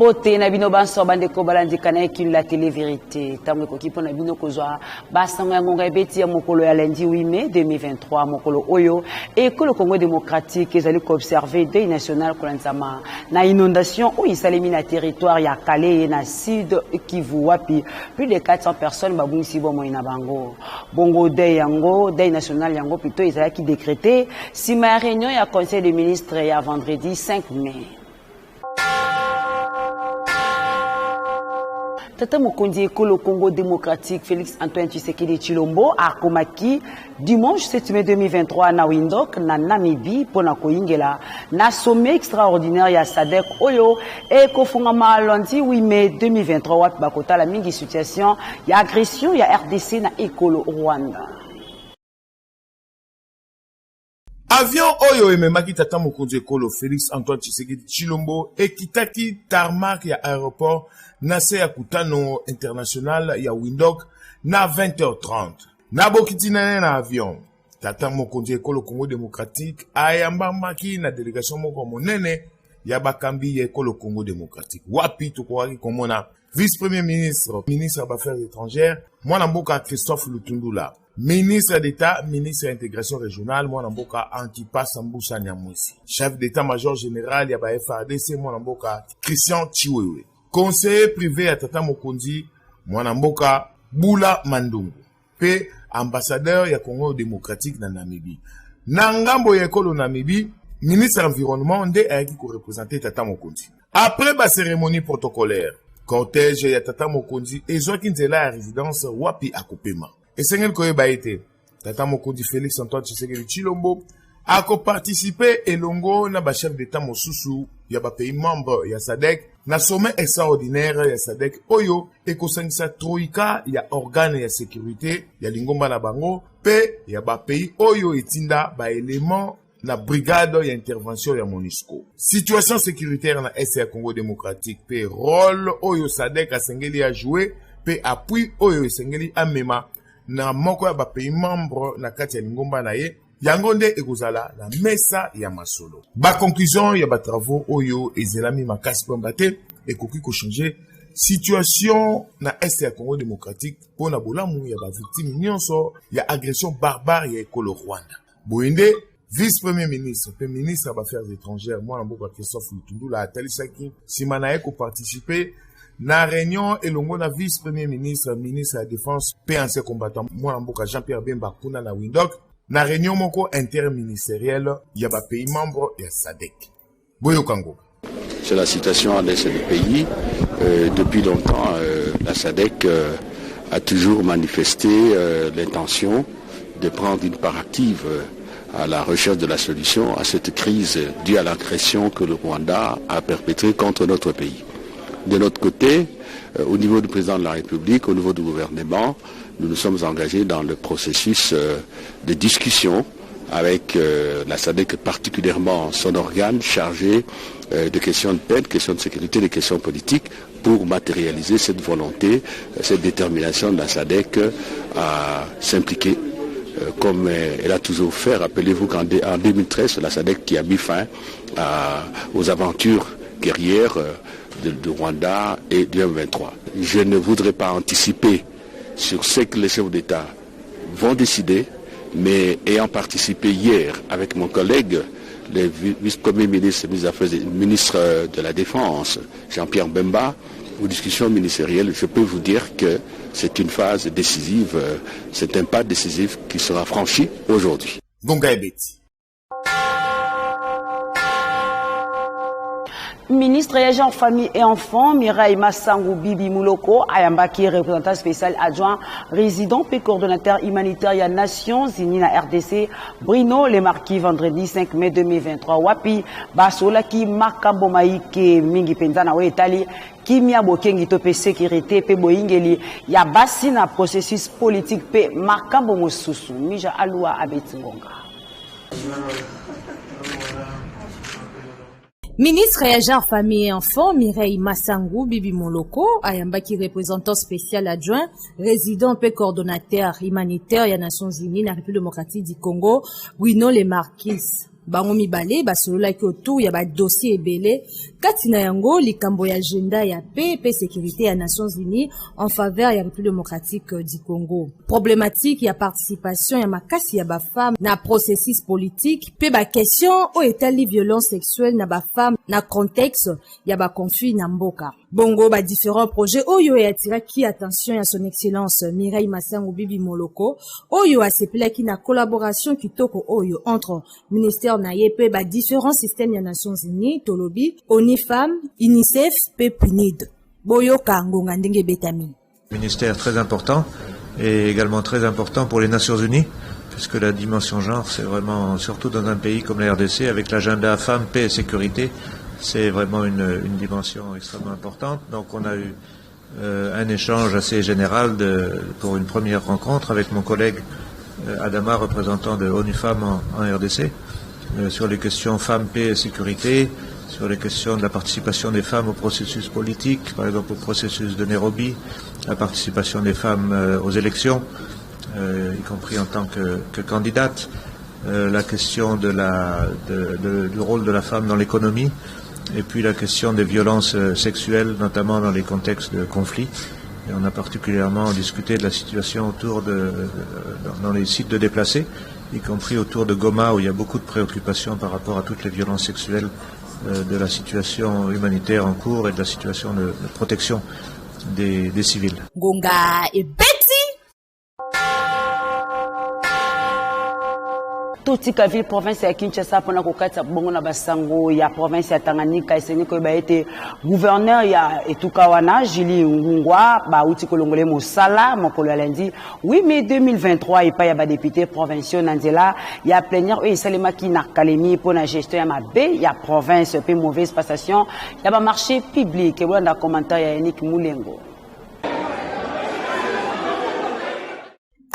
Mbote na bino banso bandeko balandi kana kin la télé vérité ntango ekoki mpo na bino kozwa basango ya ngonga ebeti ya mokolo ya lundi 8 mai 2023 mokolo oyo ekolo Congo démocratique ezali koobserve deuil national kolandisama na inondation oyo esalemi na territoire ya Kalehe na sud Kivu wapi plus de 400 personnes babungisi bomoi na bango bongo deuil yango deuil national yango plutôt ezalaki décrété nsima ya réunion ya conseil des ministres ya vendredi 5 mai. Tata mokonzi ekolo Congo démocratique Félix Antoine Tshisekedi Tshilombo akomaki dimanche 7 mai 2023 na Windhoek na Namibie mpo na koyingela na sommet extraordinaire ya SADC oyo ekofungama lundi 8 mai 2023 wapi bakotala mingi situation ya agression ya RDC na ekolo Rwanda. Avion oyo ememaki tata mokonzi ekolo Felix Antoine Tshisekedi Tshilombo ekitaki tarmac ya aeroport na se ya kutano international ya Windhoek na 20h30. Na bokiti na ye na avion, tata mokonzi ekolo Congo democratique ayambamaki na delegation moko monene ya bakambi ya ekolo Congo democratique. Wapi tokokaki komona vice-premier ministre, ministre ya affaires étrangères, mwana mboka Christophe Lutundula, Ministre d'Etat, ministre ya intégration régionale, mwana mboka Antipas Mbusa Nyamwisi. Chef d'état-major général ya ba FARDC, mwana mboka Christian Tshiwewe. Conseiller privé ya Tata Mokonzi, mwana mboka Bula Mandungu. Pe ambassadeur ya Congo démocratique na Namibie. Na ngambo ya ekolo Namibie, ministre ya environnement nde ayaki ko représenter Tata Mokonzi. Après ba cérémonie protocolaire, cortège ya Tata Mokonzi ezwaki nzela ya résidence wapi akopema. Esengeli koyeba ete Tata Mokonzi Felix Antoine Tshisekedi Tshilombo akoparticipe elongo na ba chef d'etat mosusu ya ba pays membres ya SADC na sommet extraordinaire ya SADC oyo ekosangisa troïka ya organe ya securite ya lingomba na bango pe ya ba pays oyo etinda ba elements na brigade ya intervention ya MONUSCO. Situation securitaire na Est ya Congo democratique pe role oyo SADC asengeli a jouer pe appui oyo esengeli amema na moko ya ba pays membres na kati ya lingomba na ye, yango nde ekozala na mesa ya masolo. Ba conclusions ya ba travaux oyo ezelami makasi pamba te ekoki ko changer situation na Est ya Congo democratique mpo na bolamu ya ba victimes nionso ya agression barbare ya ekolo Rwanda. Boye nde vice-premier ministre mpe ministre ya ba-affaires étrangères mwana mboka Christophe Lutundula atalisaki nsima na ye koparticipe na réunion elongo na vice-premier ministre, ministre ya défense mpe ancien combattant mwana mboka Jean-Pierre Bemba kuna na Windhoek na réunion moko interministérielle ya ba pays membres ya SADC. Boyoka ngo. Sur la situation à l'est du pays, depuis longtemps, la SADC a toujours manifesté l'intention de prendre une part active à la recherche de la solution à cette crise due à l'agression que le Rwanda a perpétrée contre notre pays. De notre côté, au niveau du président de la République, au niveau du gouvernement, nous nous sommes engagés dans le processus de discussion avec la SADC, particulièrement son organe chargé de questions de paix, de questions de sécurité, de questions politiques, pour matérialiser cette volonté, cette détermination de la SADC à s'impliquer comme elle a toujours fait. Rappelez-vous qu'en 2013, la SADC qui a mis fin aux aventures guerrières de Rwanda et du M23. Je ne voudrais pas anticiper sur ce que les chefs d'État vont décider, mais ayant participé hier avec mon collègue, le vice-premier ministre, ministre de la Défense, Jean-Pierre Bemba, aux discussions ministérielles, je peux vous dire que c'est une phase décisive, c'est un pas décisif qui sera franchi aujourd'hui. Ngonga ebeti. Ministre ya Genre, Famille et Enfants, Mireille Masangu Bibi Muloko, ayambaki représentant spécial adjoint, résident puis coordonnateur humanitaire ya Nations Unies na RDC, Bruno Lemarquis, vendredi 5 mai 2023. Wapi basolaki makambo maike mingi penza na oyo etali kimia, bokengi to pe sécurité pe boyingeli ya basi na processus politique pe makambo mosusu. Mija Alua abeti ngonga. Ministre ya Genre, Famille et Enfants, Mireille Masangu Bibi Moloko, ayambaki représentant spécial adjoint, résident pe coordonnateur humanitaire ya Nations Unies na République démocratique du Congo, Bruno Lemarquis. Bango mibale basololaki autour ya ba dossiers ebele, kati na yango likambo ya agenda ya paix mpe securite ya Nations Unies en faveur ya République démocratique du Congo, problématique ya participation ya makasi ya ba femmes na processus politique mpe ba questions oyo etali violence sexuelle na ba femmes na contexte ya ba conflits na mboka. Bongo ba différents projets oyo eattiraki attention ya son excellence Mireille Masangu Bibi Moloko, oyo asepelaki na collaboration kitoko oyo entre ministère na ye mpe ba différents systèmes ya Nations Unies, tolobi ONU Femmes, UNICEF mpe PNUD. Boyoka ngonga ndenge ebetami. Ministère très important et également très important pour les Nations Unies, puisque la dimension genre, c'est vraiment, surtout dans un pays comme la RDC, avec l'agenda femmes, paix et sécurité, c'est vraiment une, une dimension extrêmement importante. Donc on a eu euh, un échange assez général de, pour une première rencontre avec mon collègue euh, Adama, représentant de ONU Femmes en, en RDC, euh, sur les questions femmes, paix et sécurité, sur les questions de la participation des femmes au processus politique, par exemple au processus de Nairobi, la participation des femmes euh, aux élections, euh, y compris en tant que, que candidate, euh, la question de la, de, de, du rôle de la femme dans l'économie, et puis la question des violences euh, sexuelles, notamment dans les contextes de conflits. Et on a particulièrement discuté de la situation autour de, de dans, dans les sites de déplacés, y compris autour de Goma, où il y a beaucoup de préoccupations par rapport à toutes les violences sexuelles euh, de la situation humanitaire en cours et de la situation de, de protection des, des civils. Ngonga ebeti. Totika ville province ya Kinshasa mpona kokatisa bongo na basango ya province ya Tanganyika. Esengi koyeba ete gouverneur ya etuka wana Julie Ngungwa bauti kolongola ye mosala mokolo ya lundi 8 mai 2023 epai ya badepute provinciaux na nzela ya plénière oyo esalemaki na Kalemi mpo na gestion ya mabe ya province mpe mauvaise passation ya bamarché public. Bolanda commentaire ya Yannick Mulengo.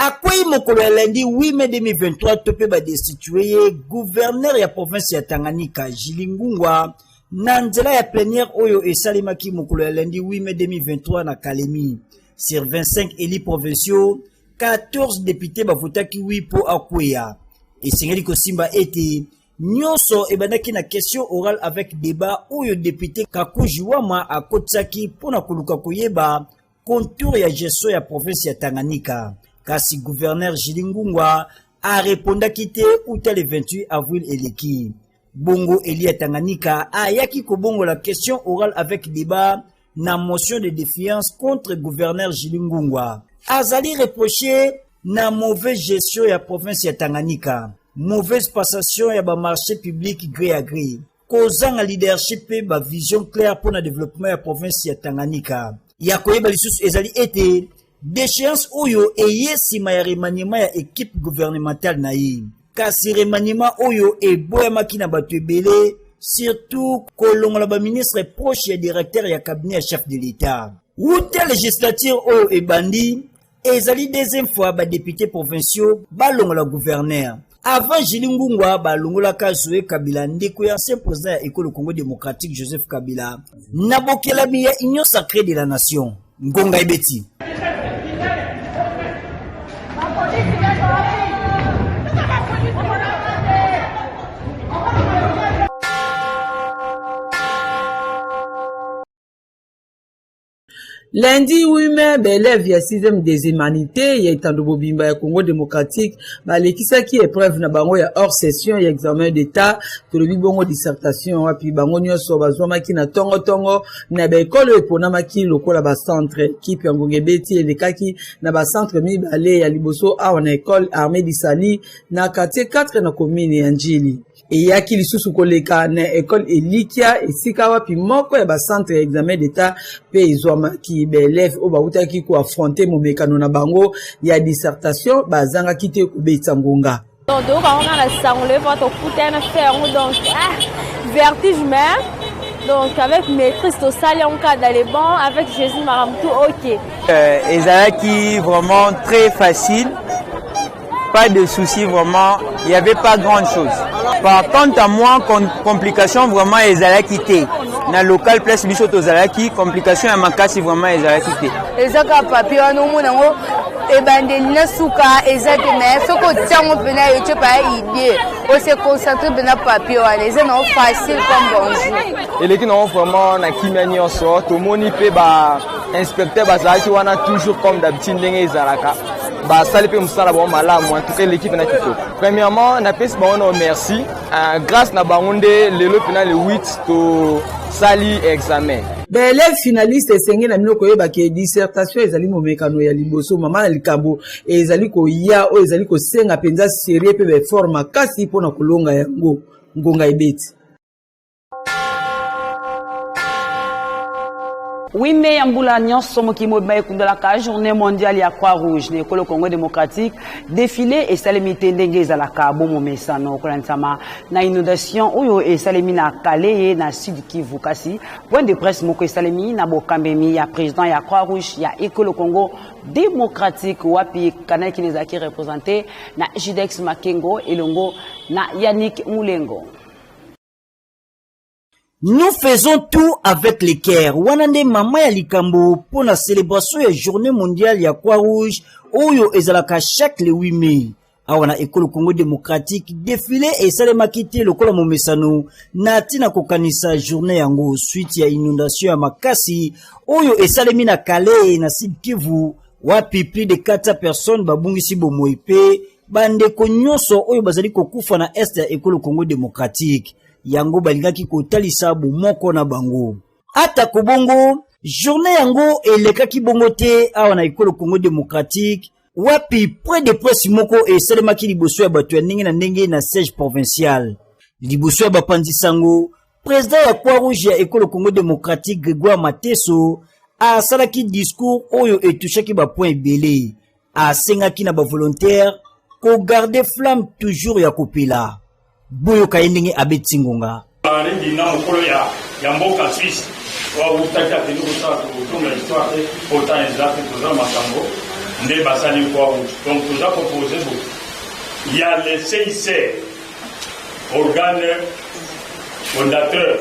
Akwei mokolo ya lundi 8 mai 2023 to mpe badestitue ye gouverneur ya province ya Tanganyika Julie Ngungwa na nzela ya plénière oyo esalemaki mokolo ya lundi 8 mai 2023 na Kalemi. Sur 25 élus provinciaux, 14 députés bavotaki oui mpo akweya. Esengeli kosimba ete nyonso ebandaki na question orale avec débat oyo député Kakuji Wama akotisaki mpo na koluka koyeba contour ya gestion ya province ya Tanganyika. Kasi gouverneur Julie Ngungwa arepondaki te uta le 28 avril eleki. Bongo élu ya Tanganyika ayaki kobongola question orale avec débat na motion de défiance contre gouverneur Julie Ngungwa. Azali reproché na mauvaise gestion ya province ya Tanganyika, mauvaise passation ya ba marché public gré à gré, kozanga leadership mpe ba vision claire mpo na développement ya province ya Tanganyika. Ya koyeba lisusu ezali ete déchéance oyo eye nsima ya remaniement ya équipe gouvernementale na ye. Kasi remaniement oyo eboyamaki na bato ebele, surtout kolongola baministre proche ya directeur ya cabinet ya chef de l'État. Wuta législature oyo ebandi, ezali deuxième fois badéputé provinciaux balongola gouverneur. Avant Julie Ngungwa, balongolaka Zoé Kabila, ndeko ya ancien président ya Ekolo Congo démocratique Joseph Kabila, na bokelami ya Union sacrée de la nation. Ngonga ebeti. Lundi 8 mai, baélève ya 6e des humanités ya etando bobimba ya Congo démocratique balekisaki épreuve na bango ya hors session ya examen d'état, tolobi bongo dissertation, wapi bango nyonso bazwamaki na tongo-tongo na baekole oyo eponamaki lokola bacentre. Ekipe ya Ngonga Ebeti elekaki na bacentre mibale ya liboso awa na ekole Armée du Salut na quartier 4 na commune ya Njili. Eyaki lisusu koleka na ekole Elikia, esika wapi moko ya bacentre ya examen d'état mpe ezwamaki. Baélève oyo bautaki koaffronter momekano na bango ya dissertation bazangaki te kobetisa ngonga. Donc toyoka yango kaka na sango lefa tokutana na fe yango, donc ah, vertige, mais donc avec maîtrise tosali yango kaka dans les bons avec Jésus makambo tout ok. Ezalaki vraiment très facile, pas de soucis vraiment, il n'y avait pas grande chose. Par contre, à moi, complication vraiment ezalaki te. Na local place biso tozalaki, complication ya makasi vraiment ezalaki te. Eza kaka papier wana, omona yango. Ebandeli na suka eza te, mais soki otia yango mpena yo tie paya idée, ose concentre mpena papier wana eza nango facile comme bonjour. Eleki nango vraiment na kimia nyonso. Tomoni mpe ba inspecteur bazalaki wana toujours comme d'habitude, ndenge ezalaka, basali mpe mosala bango malamu. En tout cas, eleki mpena kitoko. Premièrement, napesi bango no merci, grâce na bango nde lelo mpena le 8 tosali examen. Baélève finaliste, esenge na bino koyeba ke dissertation ezali momekano ya liboso mama na likambo ezali koya, oyo ezali kosenga mpenza sérieux mpe baeffort makasi mpona kolonga yango. Ngonga ebeti. 8 mai ya mbula nyonso, mokili mobimba ekundolaka Journée mondiale ya Croix Rouge. Na ekolo Congo démocratique, défilé esalemi te ndenge ezalaka bomomesano, kolandisama na inondation oyo esalemi na Kalehe na Sud Kivu. Kasi point de presse moko esalemi na bokambemi ya président ya Croix Rouge ya ekolo Congo démocratique, wapi Canal Kin ezalaki représenté na Judex Makengo elongo na Yannick Mulengo. Nous faisons tout avec le cœur. Wana nde mama ya likambo mpo na célébration ya Journée mondiale ya Croix-Rouge oyo ezalaka chaque le 8 mai. Awa na ekolo Congo démocratique, défilé esalemaki te lokola momesano na ntina kokanisa journée yango, suite ya inondation ya makasi oyo esalemi na Kalehe na Sud Kivu, wapi plus de 400 personnes babungisi bomoi mpe bandeko nyonso oyo bazali kokufa na est ya ekolo Congo démocratique. Yango balingaki kotalisa bomoko na bango. Atako bongo, journée yango elekaki bongo te awa na ekolo Congo démocratique, wapi point de presse moko esalemaki liboso ya bato ya ndenge na ndenge na siège provincial. Liboso ya bapanzi sango, président ya Croix Rouge ya ekolo Congo démocratique, Grégoire Mateso, asalaki discours oyo etushaki bapoint ebele. Asengaki na bavolontaire kogarder flamme toujours ya kopela. Boyoka ye ndenge abeti ngonga. Henri Dunant, mokolo ya mboka Suisse, oyo awutaki akende kosala, kotonga histoire te, autant eza te, toza makambo nde basali Croix Rouge. Donc toza propose boye ya le CICR, organe fondateur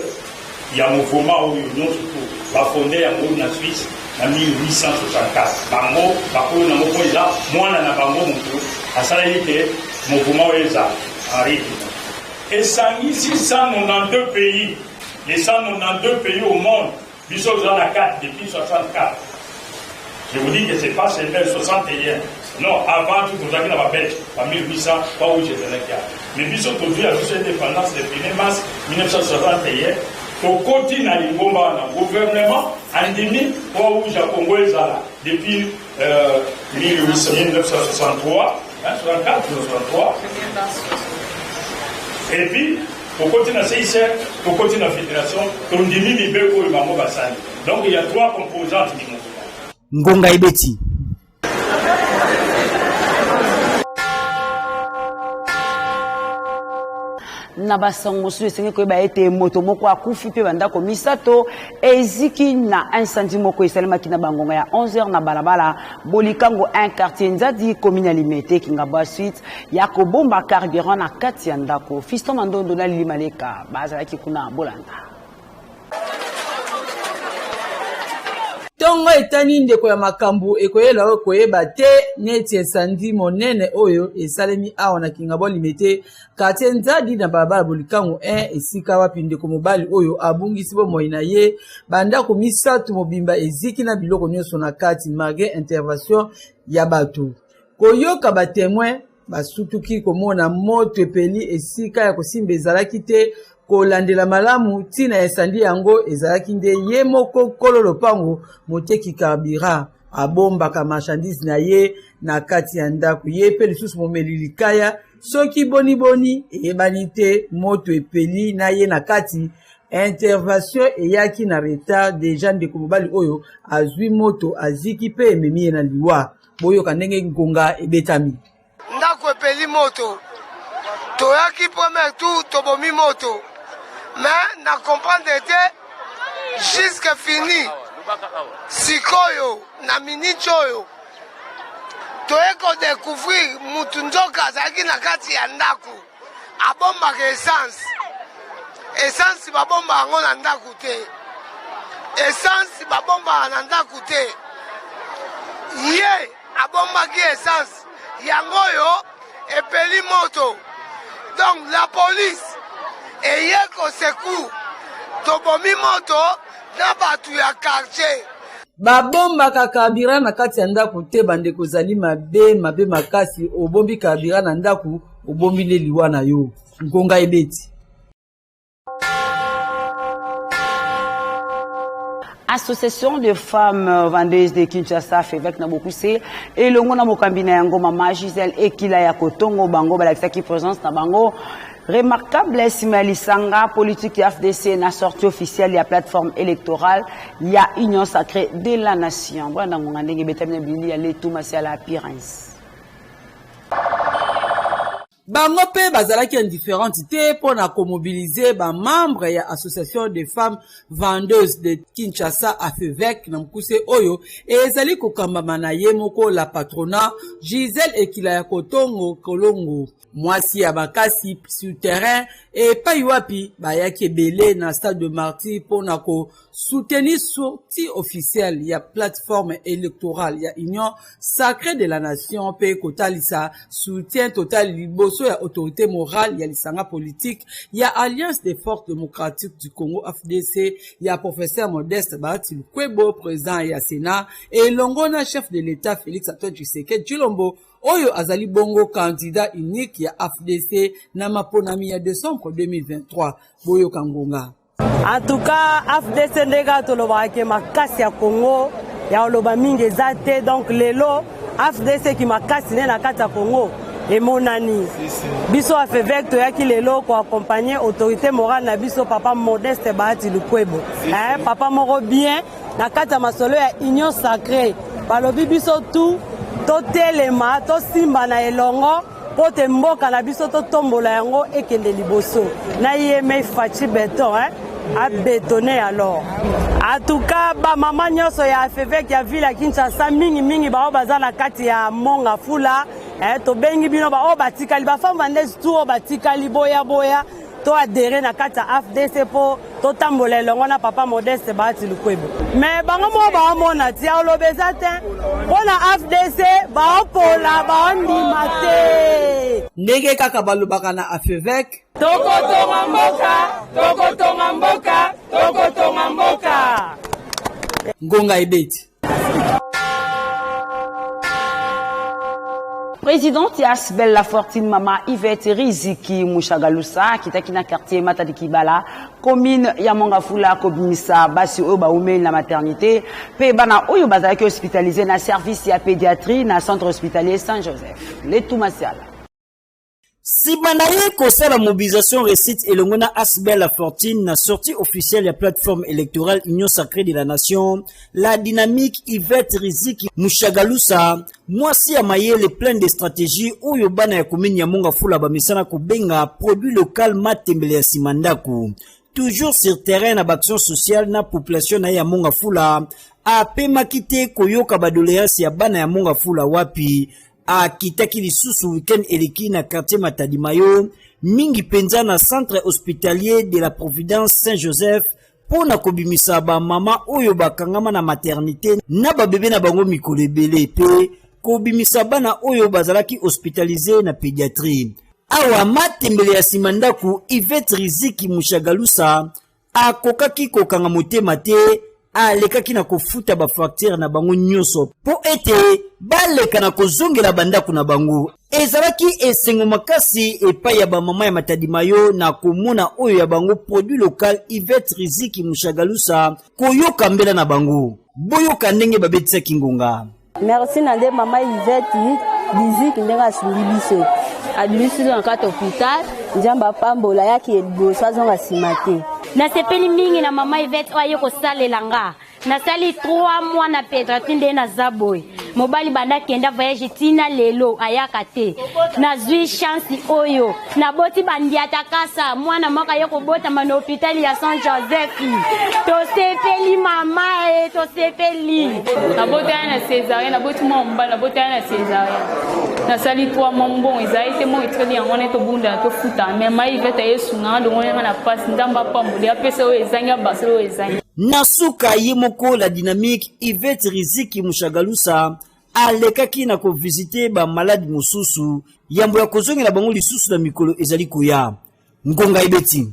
ya mouvement oyo nyonso, to bafonde yango na Suisse na 1864. Bango bakolo nango, mpo eza mwana na bango moto asalaki te mouvement oyo eza Henri Dunant. Esangisi 192 pays, les 192 pays au monde. Biso toza na 4 depuis 64. Je vous dis que c'est pas seulement 61, non, avant tout tozalaki na babelge ba 1800, Croix Rouge ezalaki awa. Mais biso tozwi ya biso indépendance le 1er mars 1961. Tokoti na lingomba wana, gouvernement andimi Croix Rouge ya Congo ezala depuis 1963, hein, 64, 63. Et puis tokoti na CICR, tokoti na fédération, tondimi mibeko oyo bango basali. Donc il y a trois composantes du mouvement. Ngonga ebeti. Na basango mosusu, esengi koyeba ete moto moko akufi mpe bandako misato eziki na incendie moko esalemaki na bangonga ya 11h na balabala Bolikango 1, quartier Nzadi, commune ya Limete Kingabwa, suite ya kobomba carburant na kati ya ndako. Fiston Mandondo na Lili Maleka bazalaki kuna. Bolanda. Ntongo etani, ndeko ya makambo ekoyela oyo koyeba te neti incendie monene oyo esalemi awa na Kingabwa Limete, quartier Nzadi, na balabala Bolikango 1, esika wapi ndeko mobali oyo abungisi bomoi na ye. Bandako misato mobimba eziki na biloko nyonso na kati, malgré intervention ya bato. Koyoka batémoin, basutuki komona moto epeli, esika ya kosimba ezalaki te. Kolandela malamu ntina ya incendie yango, ezalaki nde ye moko nkolo lopango, moteki carburant, abombaka marchandise na ye na kati ya ndako. Ye mpe lisusu momeli likaya, soki boniboni eyebani te, moto epeli na ye na kati. Intervention eyaki na retard, déjà ndeko mobali oyo azwi moto, aziki mpe ememi ye na liwa. Boyoka ndenge ngonga ebetami. Ndako epeli moto, toyaki premier tour, tobomi moto, mais na comprendre te jusque fini. Sikoyo na miniti oyo toye kodécouvrir mutu nzoka azalaki na kati ya ndako, abombaka essence. Essence babombaka yango na ndako te, essence babombaka na ndako te. Ye Abombaki essence yango oyo epeli moto. Donc la police eye ko secours, tobomi moto na bato ya quartier. Babombaka carburant na kati ya ndako te bandeko, ezali mabe mabe makasi. Obombi carburant na ndako, obombi nde liwa na yo. Ngonga ebeti. Association de femmes vendeuses de Kinshasa FEVEC na bokuse elongo na mokambi na yango mama Gisèle Ekila ya Kotongo bango balakisaki présence na bango remarquable nsima ya lisanga politique ya FDC na sortie officielle ya plateforme électorale ya Union sacrée de la nation. Bwana ngonga ndenge betami na bilili ya Letu Masiala appearance. Bango mpe bazalaki indifferente te mpo na ko mobiliser ba membres ya Association des femmes vendeuses de Kinshasa, AFEVEC, na mokuse oyo ezali kokambama na ye moko la patrona Gisèle Ekila ya Kotongo Kolongo, mwasi ya makasi sur terrain epayi wapi bayaki ebele na stade de Martyrs mpo na ko soutenir sortie officielle ya plateforme electorale ya Union sacree de la nation mpe kotalisa soutien total liboso ya autorite morale ya lisanga politique ya Alliance des forces démocratiques du Congo AFDC ya professeur Modeste Bahati Lukwebo, président ya Sénat, elongo na chef de l'État Félix Antoine Tshisekedi Tshilombo oyo azali bongo candidat unique ya AFDC na maponami ya décembre 2023. Boyoka ngonga. En tout cas, AFDC nde kaka tolobaka ke makasi ya Congo ya koloba mingi eza te. Donc lelo AFDC ki makasi nde na kati ya Congo emonani. Biso AFEVEC toyaki lelo ko accompagner autorité morale na biso papa Modeste Bahati Lukwebo. Eh, papa moko bien na kati ya masolo ya Union Sacrée. Balobi biso tout totelema tosimba na elongo mpo te mboka na biso totombola yango ekende liboso na ye mei Fatshi beton hein? abetone alors en tout cas bamama nyonso ya afevek ya ville ya Kinshasa mingimingi baoyo baza na kati ya Monga Fula eh, tobengi bino baoyo batikali bafemme vendeuse tout oyo batikali boya boya to adhere na kati ya AFDC mpo totambola elongo na papa Modeste Bahati Lukwebo. Me bango moko baomona ti oloba eza te mpo na AFDC baopola baondima te. Ndenge kaka balobaka na AFEVEC. Tokotonga mboka, tokotonga mboka, tokotonga mboka. Ngonga ebeti. Présidente ya Asbel La Fortune Mama Yvette Riziki Mushagalusa akitaki na quartier Matadi Kibala, commune ya Mongafula kobimisa basi oyo baumeli na maternité mpe bana oyo bazalaki hospitalisé na service ya pédiatrie na centre hospitalier Saint-Joseph. Letu Masiala. Sima na ye kosala mobilisation recite elongo na Asbel La Fortune na sortie officielle ya plateforme électorale Union Sacrée de la Nation, la dynamique Yvette Riziki Mushagalusa, mwasi ya mayele plein de stratégie oyo bana ya commune ya Mongafula bamesana kobenga produit local matembele ya sima ndako. Toujours sur terrain na baaction sociale na population na ye ya Mongafula, apemaki te koyoka ba doléances ya bana ya Mongafula wapi Akitaki lisusu week-end eleki na quartier Matadi Mayo, mingi mpenza na centre hospitalier de la Providence Saint-Joseph mpo na kobimisa ba mama oyo bakangama na maternite na ba bebe na bango mikolo ebele mpe kobimisa bana oyo bazalaki hospitalise na pediatrie. Awa matembele ya sima ndako Yvette Riziki Mushagalusa Akokaki kokanga motema te, alekaki na kofuta ba factures na bango nyonso mpo ete baleka na kozongela bandako na bango. Ezalaki esengo makasi epai ya bamama ya Matadi Mayo na komona oyo ya bango produit local Yvette Riziki Mushagalusa koyoka mbela na bango. Boyoka ndenge babetisaki ngonga. Merci na nde mama Yvette Riziki ndenge asungi biso abimisi biso na kati hôpital. Nzambe apambola yaki ye liboso azonga nsima te. Nasepeli mingi na mama Yvette oyo aye kosalela nga. Nasali 3 mois na pédiatrie nde naza boye. Mobali banda akenda voyage tina lelo ayaka te. Nazwi chance oyo naboti bandiata kasa mwana moko aye kobotama na hôpital ya Saint Joseph. Tosepeli mama e tosepeli. Nabotaya na césarien, naboti mwa mobali, nabotaya na césarien. Nasali 3 mois mbongo ezali te, mbongo etikali yango wana tobundana tofuta. Mais ma Yvette aye sunga nga longola nga na pasi, Nzambe apambola, apesa oyo ezangi, abakisela oyo ezangi. Na suka ye moko la dynamique Yvette Riziki Mushagalusa. Alekaki na ko visiter ba malades mosusu yambo ya kozongela bango lisusu na mikolo ezali koya. Ngonga ebeti.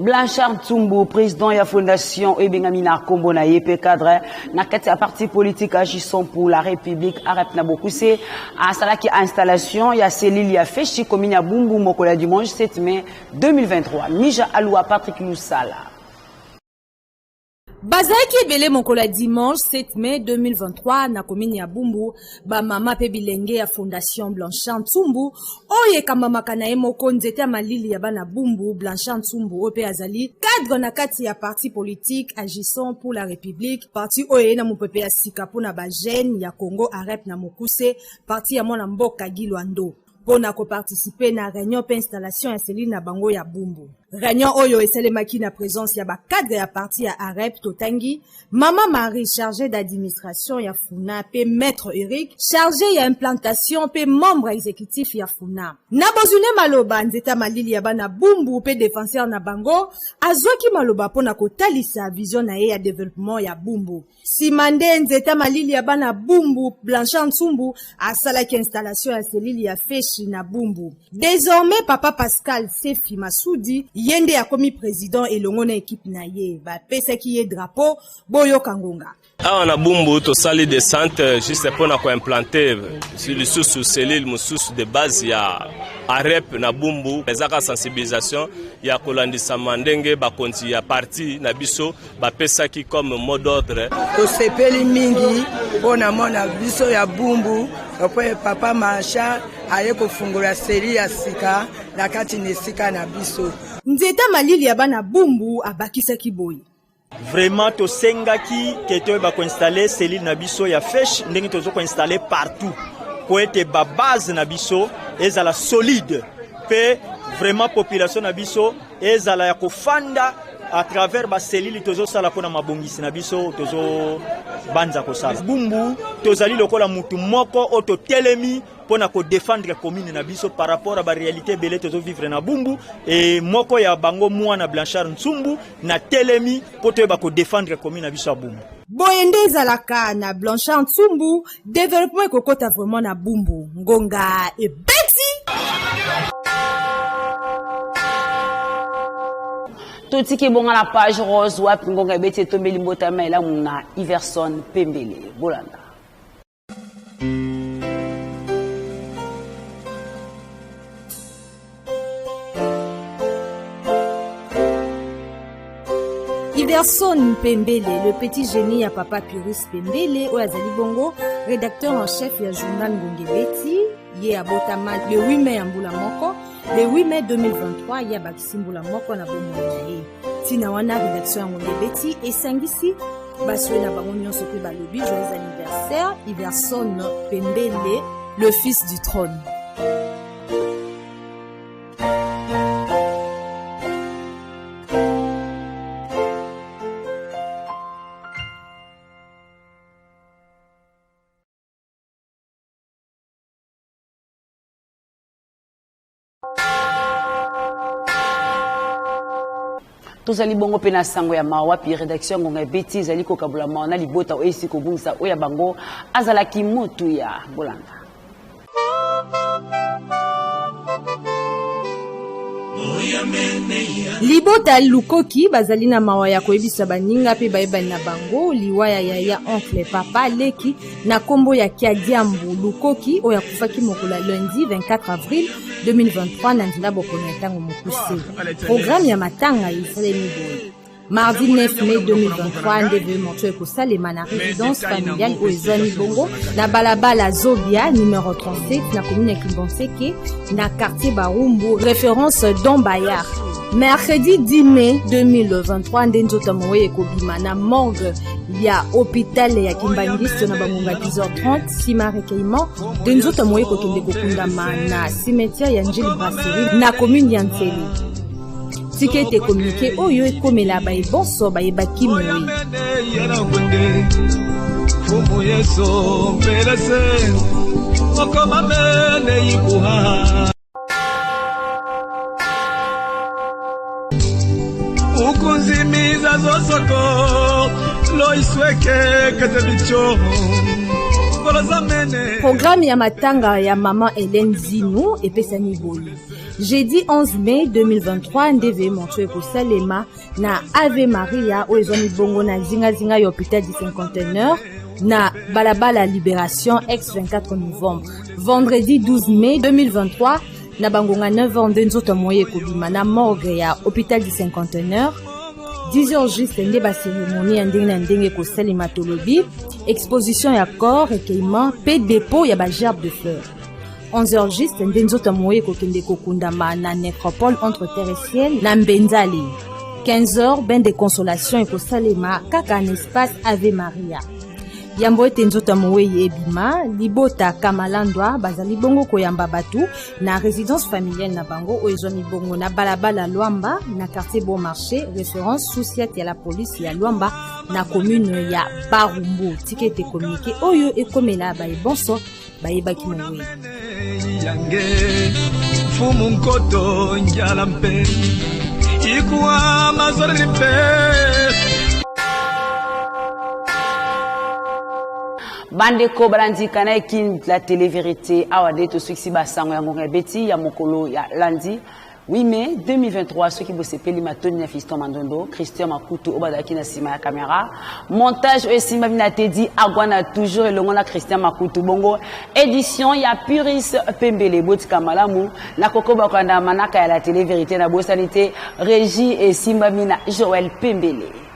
Blanchard Tsumbu, président ya fondation ebengami na kombo na ye pe cadre na kati ya parti politique agissant pour la République AREP na bokuse asalaki installation ya cellule ya Feshi commune ya Bumbu mokolo ya dimanche 7 mai 2023. Mija Alua Patrick Lusala. Bazalaki ebele mokolo ya dimanche 7 mai 2023 na komini ya Bumbu, bamama mpe bilenge ya Fondation Blanchard Ntsumbu oyo ekambamaka na ye moko nzete ya malili ya bana Bumbu. Blanchard Ntsumbu oyo mpe azali cadre na kati ya parti politique Agissons pour la République, parti oyo eye na mopepe ya sika mpo na bajeune ya Congo AREP na mokuse, parti ya mwana mboka Guy Loando, mpo na koparticipe na réunion mpe installation ya cellule na bango ya Bumbu. Réunion oyo esalemaki na présence ya bacadre ya parti ya AREP, totangi Mama Marie chargée d'administration ya Funa mpe Maître Eric chargé ya implantation mpe membre exécutif ya Funa. Na bozwi nde maloba, nzeta malili ya bana Bumbu mpe défenseur na bango azwaki maloba mpo na kotalisa vision na ye ya développement ya Bumbu. Sima nde nzeta malili ya bana Bumbu Blanchard Nsumbu asalaki installation ya selili ya Feshi na Bumbu. Désormais papa Pascal Sefi Masudi ye nde akomi président elongo na ekipe na ye. Bapesaki ye drapeau. Boyoka ngonga. Awa na Bumbu tosali descente juste mpo na koimplante lisusu cellule mosusu de base ya AREP na Bumbu. Ezaka sensibilisation ya kolandisama ndenge bakonzi ya parti na biso bapesaki comme mot d'ordre. Tosepeli mingi mpo na mona biso ya Bumbu mpo papa Marchal aye kofungola seli ya sika na kati na esika na biso. Nzeta malili ya bana Bumbu abakisaki boye. Vraiment tosengaki ke toyeba koinstalle cellule na biso ya feche ndenge tozo koinstalle partout mpo ete babase na biso ezala solide mpe vraiment population na biso ezala ya kofanda à travers baselili tozosala mpo na mabongisi na biso tozobanza kosala. Bumbu tozali lokola mutu moko oyo totelemi mpo na kodefendre commune na biso par rapport à baréalité ebele tozovivre na Bumbu, e moko ya bango mwana Blanchard Nsumbu na telemi mpo toyeba kodefendre commune na biso ya Bumbu. Boye nde ezalaka na Blanchard Nsumbu, développement ekokota vraiment na Bumbu. Ngonga ebeti. Totiki ebonga na page rose wapi ngonga ebeti etombeli mbotama elamu na Iverson Pembele. Bolanda. Iverson Pembele, le petit génie ya papa Purus Pembele, oyo azali bongo rédacteur en chef ya journal Ngonge Beti, ye abotama le 8 mai ya mbula moko, le 8 mai 2023 ye abakisi mbula moko na bomoi na ye. Ntina wana rédaction ya Ngonge Beti esangisi baswe na bango nyonso mpe balobi joyeux anniversaire Iverson Pembele, le fils du trône. Tozali bongo mpe na sango ya mawa wapi rédaction ya ngonga ebeti ezali kokabola mawa na libota oyo esi kobungisa oyo ya bango azalaki motu ya bolanda. Libota Lukoki bazali na mawa ya koyebisa baninga mpe bayebani na bango liwa ya yaya, oncle, papa leki na kombo ya Kiadiambu Lukoki oyo akufaki mokolo ya lundi 24 avril 2023 na nzela bokono ya ntango mokuse. Programme ya matanga esalemi boye: mardi 9 mai 2023 nde veuille mortuaire ekosalema na résidence familiale oyo ezwami bongo na balabala Zobia numéro 37 na commune ya Kimbanseke na quartier Barumbu, référence Don Bayard. Mercredi 10 mai 2023 nde nzoto ya mowei ekobima na morgue ya hôpital ya Kimbangiste na bangonga 10h30. Nsima recueillement nde nzoto ya mowei ekokende kokundama na cimetière ya Njili Brasserie na commune ya Nsele. Tika ete komunike oyo ekomela baye bonso bayebaki mowei. Zozoko loisweke kete bicho. Programme ya matanga ya mama Hélène Zinu epesami boye. Jeudi 11 mai 2023 nde veille mortuaire ekosalema na Ave Maria oyo ezwami bongo na zingazinga ya hôpital du cinquantenaire na balabala Libération ex 24 novembre. Vendredi 12 mai 2023 na bangonga 9h nde nzoto ya moye ekobima na morgue ya hôpital du cinquantenaire. 10h juste nde baseremonie ya ndenge na ndenge ekosalema, tolobi exposition ya corps, recueillement mpe dépôt ya bagerbe de fleurs. 11h juste nde nzoto ya moye ekokende kokundama na nécropole entre terre et ciel na Mbenzale. 15h bain de consolation ekosalema kaka na espace Ave Maria. Yambo ete nzoto ya mowei ebima, libota Kamalandwa bazali bongo koyamba bato na résidence familiale na bango oyo ezwami bongo na balabala Lwamba na quartier Bon Marché, référence sous-ciat ya la police ya Lwamba na commune ya Barumbu. Tika ete communiqué oyo ekomela baye bonso bayebaki mowei. Yange mfumu nkoto njala mpe ikuwa mazoreli mpe. Bandeko balandi kana Kin la télévérité, awa nde tosukisi basango ya ngonga ebeti ya mokolo ya lundi 8 mai 2023. Soki bosepeli, matoni na Fiston Mandondo, Christian Makutu oyo bazalaki na nsima ya caméra, montage oyo esimbami na Tedi Agwana, toujours elongo na Christian Makutu, bongo édition ya Puris Pembele. Botika malamu na kokoba kolanda manaka ya la télévérité. Na bosani te, régie esimbami na Joël Pembele.